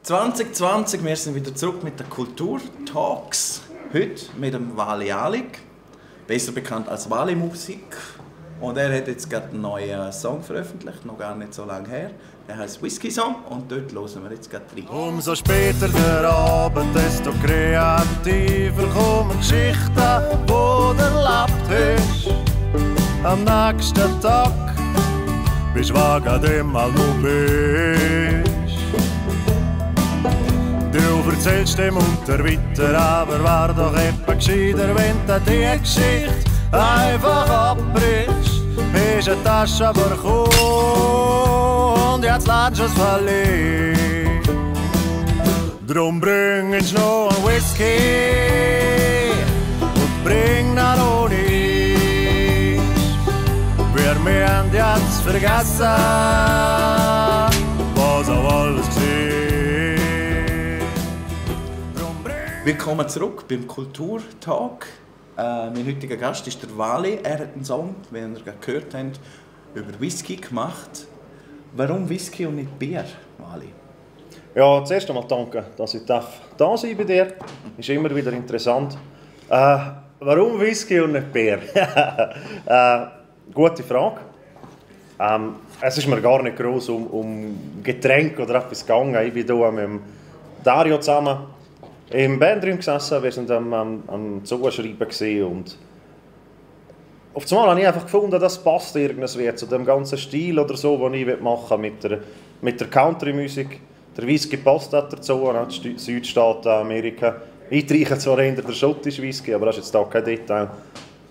2020, wir sind wieder zurück mit den Kulturtalks. Heute mit dem Wally Alig, besser bekannt als Wally Musik. Und er hat jetzt gerade einen neuen Song veröffentlicht, noch gar nicht so lange her. Der heißt Whisky Song und dort hören wir jetzt gerade rein. Umso später der Abend, desto kreativer kommen Geschichten, die du erlebt hast. Am nächsten Tag bist du wegen dem mal du bist. Du erzählst dem unter weiter, aber wär doch etwa gescheiter, wenn du die Geschichte einfach abbrichst. Hast eine Tasche bekommen und jetzt lässt du es verlieren. Drum bring jetzt noch ein Whisky und bring ihn noch nicht. Wir haben jetzt vergessen, was auch alles war. Willkommen zurück beim Kulturtalk. Mein heutiger Gast ist der Wally. Er hat einen Song, wie ihr gerade gehört habt, über Whisky gemacht. Warum Whisky und nicht Bier, Wally? Ja, zuerst einmal danke, dass ich da sein bei dir. Ist immer wieder interessant. Warum Whisky und nicht Bier? Gute Frage. Es ist mir gar nicht gross um Getränke oder etwas gegangen. Ich bin hier mit dem Dario zusammen im Bandraum gesessen, wir waren am Zuschreiben und auf einmal habe ich einfach gefunden, das passt irgendwie zu dem ganzen Stil oder so, den ich machen will mit der Country-Musik. Der Whisky passt dazu, die Südstaaten Amerika. Ich trinke zwar eher der schottische Whisky, aber das ist jetzt da kein Detail.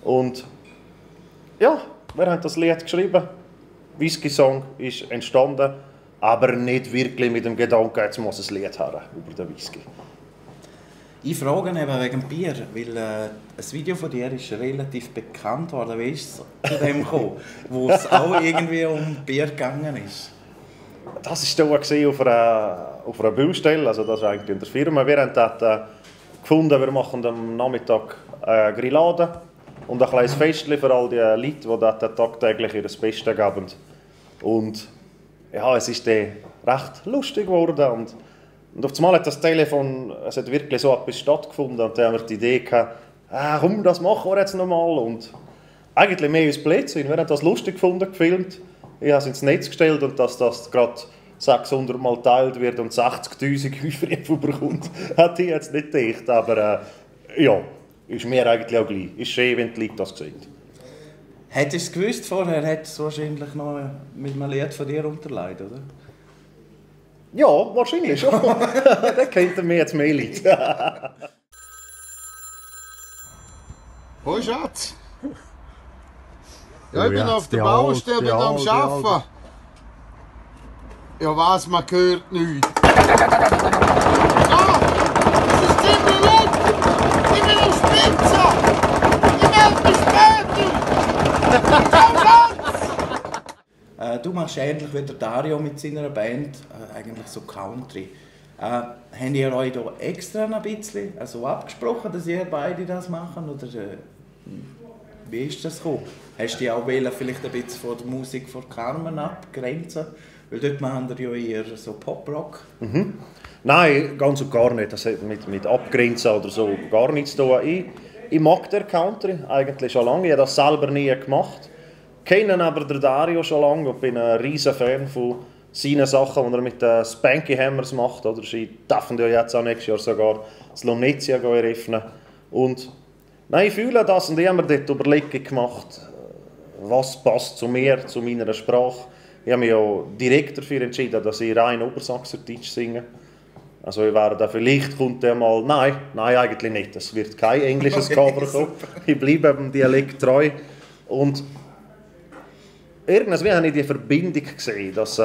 Und ja, wir haben das Lied geschrieben. Whisky-Song ist entstanden, aber nicht wirklich mit dem Gedanken, jetzt muss ein Lied haben über den Whisky. Ich frage eben wegen Bier, weil ein Video von dir ist relativ bekannt worden. Wie ist es zu dem gekommen, wo es auch irgendwie um Bier gegangen ist? Das war hier auf einer Baustelle, also das ist eigentlich in der Firma. Wir haben dort gefunden, wir machen am Nachmittag eine Grillade und ein kleines Festchen für all die Leute, die dort tagtäglich ihr Bestes geben. Und ja, es ist recht lustig geworden. Und auf einmal hat das Telefon, es hat wirklich so etwas stattgefunden und dann haben wir die Idee gehabt, komm, das machen wir jetzt nochmal. Und eigentlich mehr als Blödsinn. Wir haben das lustig gefunden, gefilmt. Ich habe es ins Netz gestellt und dass das gerade 600 Mal geteilt wird und 60'000 Aufrufe bekommt, hätte ich jetzt nicht gedacht. Aber ja, ist mir eigentlich auch gleich. Ist schön, wenn die Leute das sehen. Hättest du es gewusst vorher, hättest du wahrscheinlich noch mit einem Lied von dir unterlegt, oder? Ja, wahrscheinlich schon. Dann kennt ihr mich jetzt mehr Leute. Hoi Schatz. Ja, ich bin auf der Baustelle, bin am Arbeiten. Ja was, man hört nichts. Ah, das ist ziemlich laut. Ich bin auf Spitze. Ich melde mich später. Ciao Schatz. Du machst ähnlich wie der Dario mit seiner Band, eigentlich so Country. Habt ihr euch da extra ein bisschen abgesprochen, dass ihr beide das machen? Oder wie ist das gekommen? Hast du dich auch vielleicht ein bisschen von der Musik von Carmen abgrenzen? Weil dort machen wir ja eher so Pop-Rock. Mhm. Nein, ganz und gar nicht. Das hat mit Abgrenzen oder so gar nichts zu tun. Ich mag den Country eigentlich schon lange. Ich habe das selber nie gemacht. Ich kenne aber den Dario schon lange und bin ein riesen Fan von seinen Sachen, die er mit den Spanky Hammers macht. Oder sie dürfen ja jetzt auch nächstes Jahr sogar das Lumnezia eröffnen. Und nein, ich fühle das und ich habe mir dort Überlegungen gemacht, was passt zu mir, zu meiner Sprache. Ich habe mich ja direkt dafür entschieden, dass ich rein Obersachserdeutsch singe. Also ich wäre da, vielleicht kommt der mal, nein, eigentlich nicht. Es wird kein englisches Cover kommen. Ich bleibe dem Dialekt treu. Und irgendwie habe ich die Verbindung gesehen, dass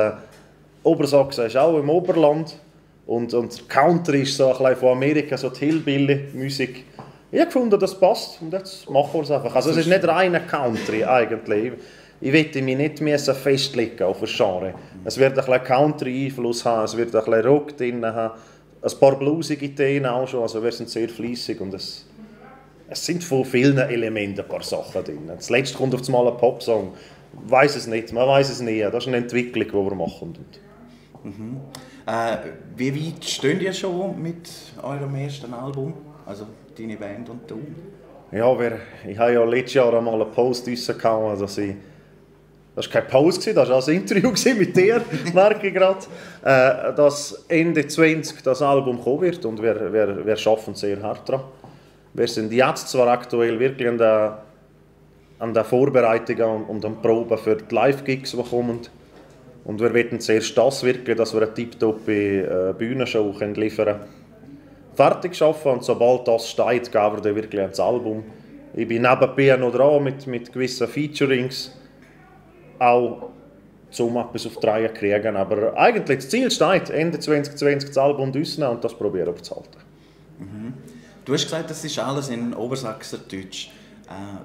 Obersachsen ist auch im Oberland und Country ist so ein bisschen von Amerika, so die Hillbilly-Musik. Ich habe gefunden, das passt und jetzt machen wir es einfach. Also es ist nicht reine Country eigentlich. Ich möchte mich nicht festlegen auf ein Genre. Es wird ein bisschen Country-Einfluss haben, es wird ein bisschen Rock drin haben, ein paar bluesige Themen auch schon, also wir sind sehr fleissig und es sind von vielen Elementen ein paar Sachen drin. Zuletzt kommt auf einmal ein Popsong. Man weiß es nicht. Das ist eine Entwicklung, die wir machen. Wie weit steht ihr schon mit eurem ersten Album? Also deine Band und du? Ja, ich habe ja letztes Jahr einmal einen Post rausgehauen, das war keine Pause, das war auch ein Interview mit dir, merke ich gerade, dass Ende 20 das Album kommen wird und wir arbeiten sehr hart daran. Wir sind jetzt zwar aktuell wirklich an der Vorbereitung und an Proben für die Live-Gigs, die kommen. Und wir wollen zuerst das wirklich, dass wir eine tiptoppe Bühnenshow liefern können. Fertig arbeiten und sobald das steht, geben wir dann wirklich ans Album. Ich bin nebenbei noch dran mit gewissen Featurings, auch um etwas auf die Reihe zu kriegen. Aber eigentlich das Ziel steht, Ende 2020 das Album rauszunehmen und das probieren wir zu halten. Mhm. Du hast gesagt, das ist alles in Obersachserdeutsch.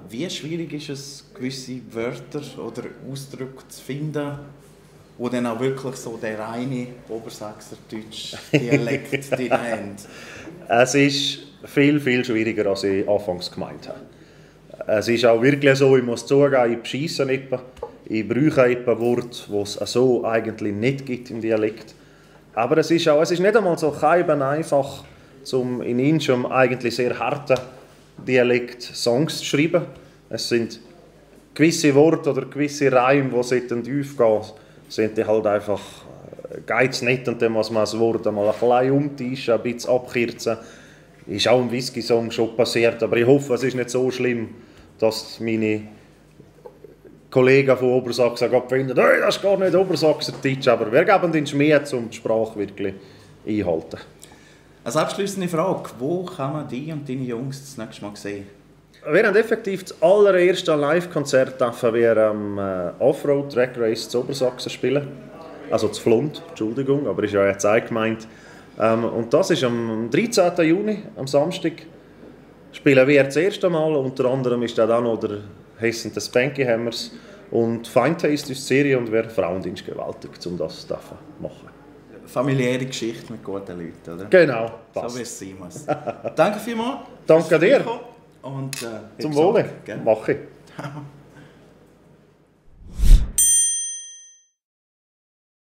Wie schwierig ist es, gewisse Wörter oder Ausdrücke zu finden, wo dann auch wirklich so der reine Obersachserdeutsch-Dialekt drin haben? Es ist viel, viel schwieriger, als ich anfangs gemeint habe. Es ist auch wirklich so, ich muss zugeben, ich bescheisse nicht. Ich brauche ein Wort, das es so eigentlich nicht gibt im Dialekt. Aber es ist nicht einmal so einfach, um in Inschum eigentlich sehr harten Dialekt Songs zu schreiben. Es sind gewisse Worte oder gewisse Reime, die sollten tief gehen, sind die halt einfach geht's nicht und dann muss man das Wort einmal ein bisschen umtischen, ein bisschen abkürzen. Ist auch im Whisky-Song schon passiert, aber ich hoffe, es ist nicht so schlimm, dass meine Kollegen von Obersachsen finden, hey, das ist gar nicht Obersachsen-Deutsch, aber wir geben den Schmäh, um die Sprache wirklich einhalten. Als abschliessende Frage, wo kann man dich und deine Jungs das nächste Mal sehen? Wir haben effektiv das allererste Live-Konzert am Offroad Track Race zu Obersachsen spielen. Also zu Pflund, Entschuldigung, aber ist ja jetzt auch gemeint. Und das ist am 13. Juni, am Samstag. Spielen wir das erste Mal, unter anderem ist da noch der Hessen des Spanky Hammers und Feintaste ist die Serie und wir Frauendienst gewaltig, um das zu machen. Familiäre Geschichte mit guten Leuten, oder? Genau, passt. So wie es sein muss. Danke vielmals. Danke dir. Und, zum Wohle. Gerne. Mache ich.